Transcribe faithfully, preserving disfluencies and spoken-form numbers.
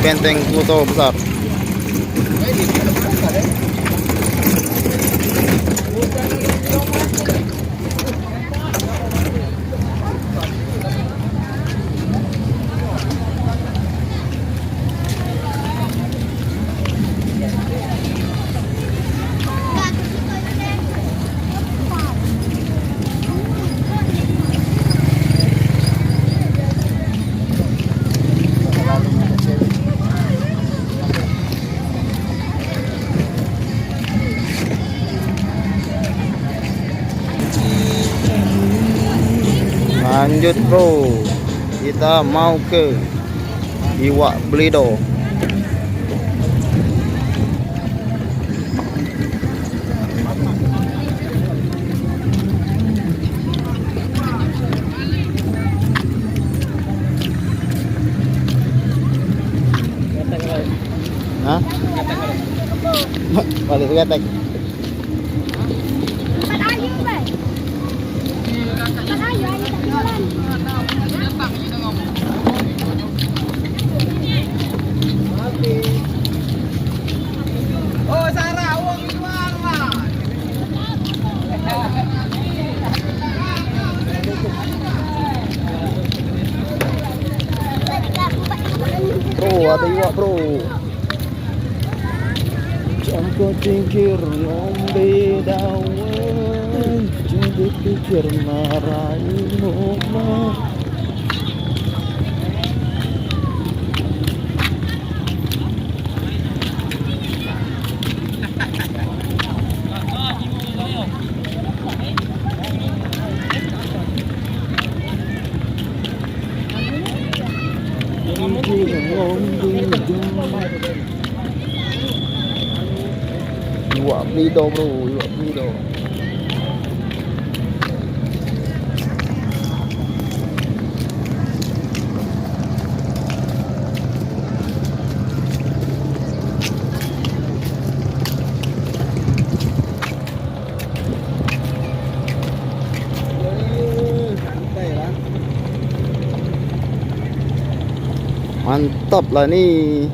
Benteng Kota Besar. Lanjut, bro, kita mau ke Iwak Belido. Hah? Balik ke ketek. Bro, ado iwak, bro. Cangko cingkir ngombe daun, jangan dipikir marai mukma. Iwak Belido, bro, iwak Belido. Mantap lah ni.